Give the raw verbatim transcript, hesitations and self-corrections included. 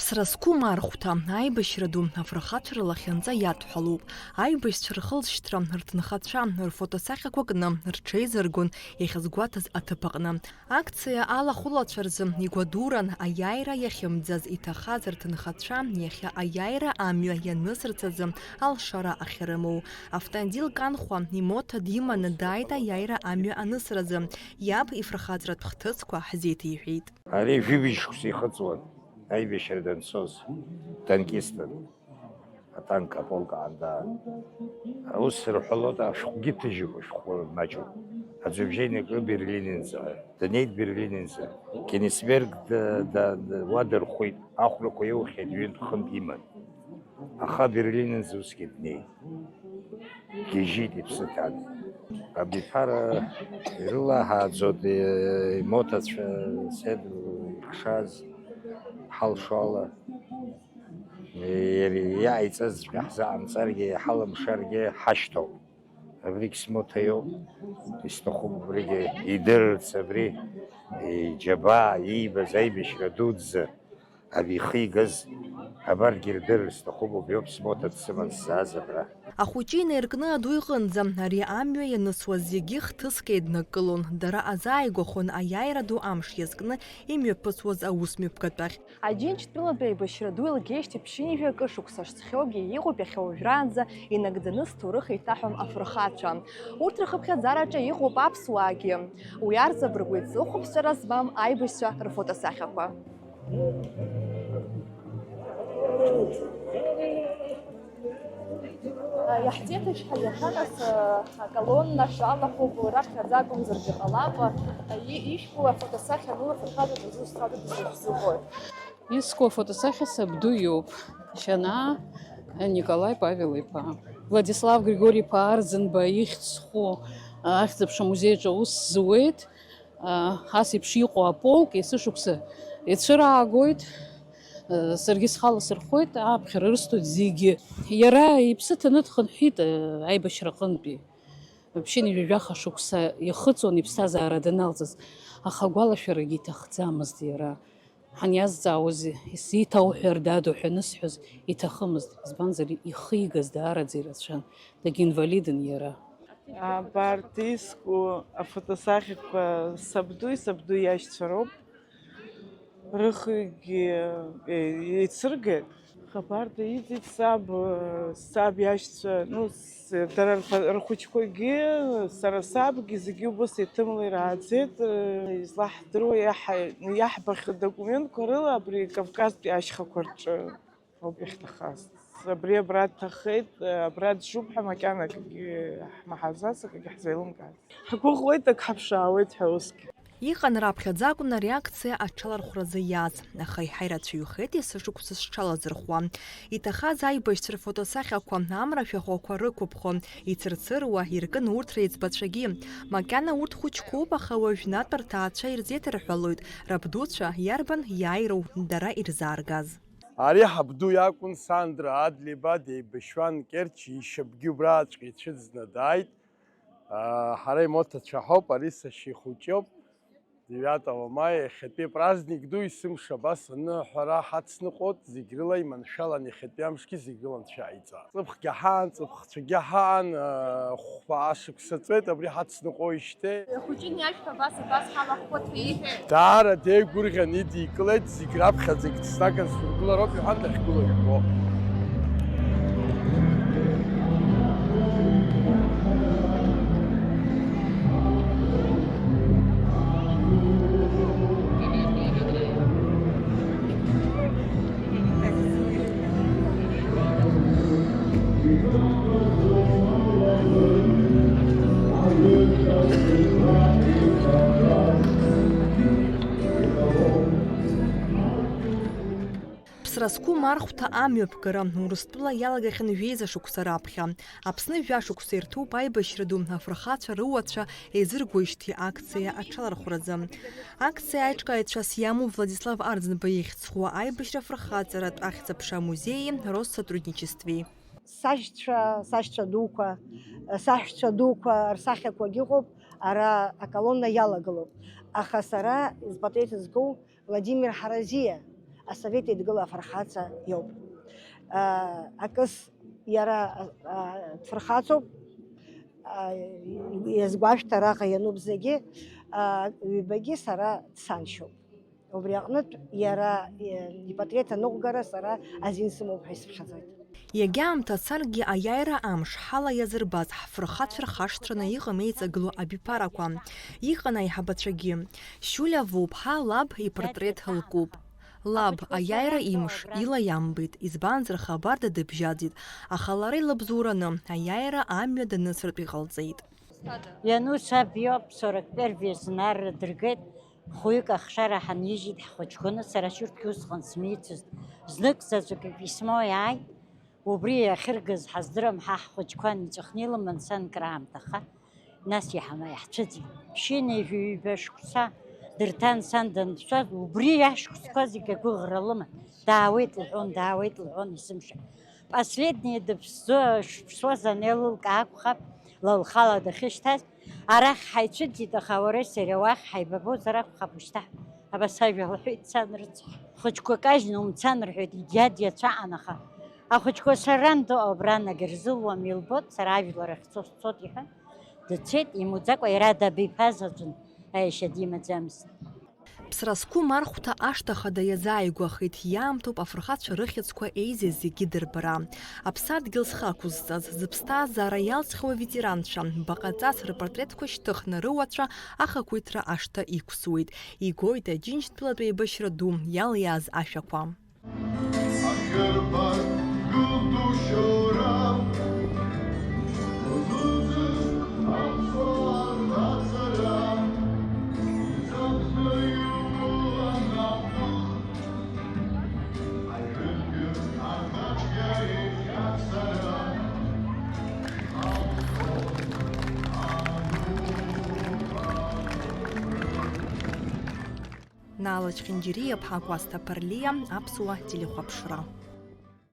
Сара сгәы мархәҭа, аибашьра ду афырхацәа рлахьынҵа иадҳәалоуп. Аибашьцәа рхылҵшьҭра, рҭынхацәа, рфотосахьақәа кны, рҽеизыргон иахьазгәаҭаз аҭыԥ аҟны. Акциа алахәылацәа рзы игәадуран аиааира иахьымӡаз иҭахаз рҭынхацәа иахьа аиааира амҩа ианысырц азы алшара ахьрымоу. Автандил Канхәа имоҭа диманы дааит аиааира амҩа анысразы, иаб ифырхаҵаратә хҭысқәа ҳзеиҭеиҳәеит. Ари жәибжь шықәса ихыҵуан, аибашьра данцоз, танкистын, атанк аполк аан даан. Ус рҳәалоит, ашәҟәгьы ҭыжьуп, ашәҟәы маҷуп. Аӡҩыбжьа инаркны Берлин инӡа. Днеит Берлин инӡа. Кенигсберг да-, да-, да-, уа дырхәит, ахәрақәа иоухьеит, ҩынтә-хынтә иман. Аха Берлин инӡа усгьы днеит. Гьежьит иԥсы ҭан. Абиԥара ирылаҳааӡоит, е-, имоҭацәа, седр ихшаз, ҳалшо ала, е-, иара иааиҵазҵәҟьа ҳзаҟамҵаргьы, ҳалымшаргьы ҳашьҭоуп. Абригь смоҭа иоуп, исҭахуп убригьы идырырц абри, иџьабаа иибаз аибашьра дуӡӡа. Ари ихигаз абарҭгьы рдырыр сҭахуп, убриоуп смоҭа дсыман сзааз абра. Ахәыҷы инаиркны аду иҟынӡа, ари амҩа ианысуаз зегьы хҭыск еиднакылон, дара азааигәахон аиааира ду амш иазкны имҩаԥысуаз аусмҩаԥгатәахь. Аџьынџьтәылатәи аибашьра ду илгеижьҭеи ԥшьынҩажәи акы шықәса шцәгьоугьы иҟоуп иахьа уажәраанӡа инагӡаны зҭоурых еиҭаҳәам афырхацәа. Урҭ рхыԥхьаӡараҿы иҟоуп аԥсуаагьы. Уи арҵабыргуеит зыхәаԥшцәара змам аибашьцәа рфотосахьақәа. Иаҳзеиҭашәҳәа иахьа нас, аколонна шәалахәуп, раԥхьаӡа акәымзаргьы ҟалап, и-, ишәку афотосахьа анылафырхагоу дызусҭада дызусзыҟои? Иску афотосахьа сабду иоуп, Шьанаа Николаи Павел-иԥа. Владислав Григори-иԥа Арӡынба ихьӡ зху ахьӡ-аԥша музеи аҿы аус зуеит. Ас еиԥш иҟоу аполк есышықәса ицәыраагоит, саргьы схала сырхоит, ааԥхьара рысҭоит зегьы. Иара иԥсы ҭаны дхынҳәит аибашьраҟынтәи. Ԥшьынҩажәи жәаха шықәса иахыҵуан иԥсҭазаара даналҵыз, аха агәалашәарагьы иҭахӡамызт иара. Ҳаниазҵаауаз, исиҭауҳәар, дадуҳәа анысҳәоз иҭахымызт, избанзар, ихигаз даараӡа ирацәан, дагьинвалидын иара. Абарҭ иску афотосахьақәа сабдуи сабду иашьцәа роуп. Рыхҩыкгьы, е, еицыргеит. Хабарда иҵит саб, саб иашьцәа, ну, с-, дара рфа-, рхәыҷқәагьы, сара сабгьы, зегьы убас еиҭымла ирааӡеит. Излаҳдыруа иаҳа-, иаҳбахьоу документқәа рыла абри Кавказтәи ашьхақәа рҿы. Ауп иахьҭахаз. Абри абра дҭахеит, абра дшуп ҳәа макьана акгьы ҳмаҳаӡац, акгьы ҳзеилымкаац. Ҳгәыӷуеит, ак ҳаԥшаауеит ҳәа усгьы. Иҟан раԥхьаӡа акәын ари акциа аҽалархәразы иааз, аха иҳаирацәаҩхеит есышықәса зҽалазырхуа. Иҭахаз аибашьцәа рфотосахьақәа, амра ашәахәақәа рықәыԥхон, ицырцыруа иркын урҭ реиҵбацәагьы. Макьана урҭ хәыҷқәоуп, аха уажә натә рҭаацәа ирзеиҭарҳәалоит, рабдуцәа иарбан иааироу дара ирзааргаз. Ари ҳабду иакәын, Сандра Адлеиба деибашьуан Керчь, ишьапгьы убрааҵәҟьа ицәыӡны дааит. Ҳара имоҭацәа ҳауп, ари сашьа ихәыҷуп. Девятого мая, иахьатәи апраздник ду, есымша абас аныҳәара ҳацныҟәоит, зегь рыла иманшәалан иахьатәи амшгьы зегь рыла анцәа иааиҵа. Ҵыԥхгьы ҳаан, ҵыԥхцәагьы ҳаан, хәба ашықәса ҵуеит абри ҳацныҟәоижьҭеи. Хәыҷын иашәҭ абас, абас ҳалахәхәа ҭеиҳәеит. Даара деигәырӷьан идикылеит, зегь раԥхьаӡагь дыснаган сдыргылароуп, иҳәан дахьгылоу ижәбо. Ԥсра зқәым архәҭа амҩаԥгара Урыстәыла иалагахьан жәеиза шықәса раԥхьа. Аԥсны жәа шықәса ирҭоуп аибашьра ду афырхацәа рыуацәа еизыргоижьҭеи акциа аҽалархәразы. Акциа аиҿкааҩцәас иамоу Владислав Арӡынба ихьӡ зху аибашьра афырхаҵаратә ахьӡ-аԥша амузеии Россотрудничествеи. Сашьцәа, сашьцәа дуқәа, саҳәшьцәа дуқәа рсахьақәагь ыҟоуп, ара аколонна иалагылоуп. Аха сара изпатреҭ згоу Владимир Ҳаразиа, Асовет Еидгыла афырхаҵа иоуп. Акыс иара, а, дфырхаҵоуп, а, иазгәашәҭа араҟа иануп зегьы, а, ҩбагьы сара дсаншьоуп. Убри аҟнытә иара, э, ипатреҭ аныҟәгара сара азин сымоуп ҳәа исыԥхьаӡоит. Иагьа аамҭа царгьы аиааира амш ҳала иазырбаз ҳфырхацәа рхашҭраны иҟам еиҵагылоу абиԥарақәа. Иҟан аиҳабацәагьы. Шьуля Вуԥҳа лаб ипатреҭ лкуп. Лаб аиааира имш ила иамбеит, избанзар хабарда дыбжьаӡит, аха лара илабзоураны аиааира амҩа данысыртә иҟалҵеит. Иану саб иоуп, сорок первый знарра дыргеит, хәҩык ахшара ҳанижьит ҳхәыҷқәаны, сара шьурҭгьы усҟан смицызт. Знык заҵәык иписьмо иааит, убри иахьыргаз ҳаздырам, ҳа ҳхәыҷқәа аниҵәахны илыман сан краамҭаха, нас иҳама-, иаҳцәыӡит. Ԥшьынҩажәи ҩба шықәса дырҭан сан данцәаз, убри ашықәсқәа зегь агәыӷра лыман, даауеит лҳәон, даауеит лҳәон, есымша. Последнее дыԥсӡо шԥсуаз анеилылка акәхап, ла лхала дахьышьҭаз, арахь ҳаицәыӡит, аха уареи сареи уахь ҳаибабозар акәхап ушьҭа. Абас ажәа лҳәеит сан рыцҳа. Хәыҷқәа кажьны умцан рҳәеит, егьа диацәаан, аха ахәыҷқәа сарандо абра нагь рзылуам, илбоит, сара ажәлар ахьцо сцоит иҳәан, дцеит, имуӡакәа иара дабиԥазаҵәын, аиашьа димаӡамызт. Ԥсра зқәым архәҭа ашҭа хада иазааигәахеит, иаамҭоуп афырхацәа рыхьӡқәа еизаз зегьы дырбара. Аԥсадгьыл зхы ақәызҵаз, зыԥсҭазаара иалҵхьоу аветеранцәа, баҟаҵас рпортретқәа шьҭыхны рыуацәа ахақәиҭра ашҭа иқәсуеит, игоит Аџьынџьтәылатә еибашьра ду иалиааз ашәақәа. Наала Чхинџьириа-ԥҳа Кәасҭа Ԥарлиа, Аԥсуа телехәаԥшра.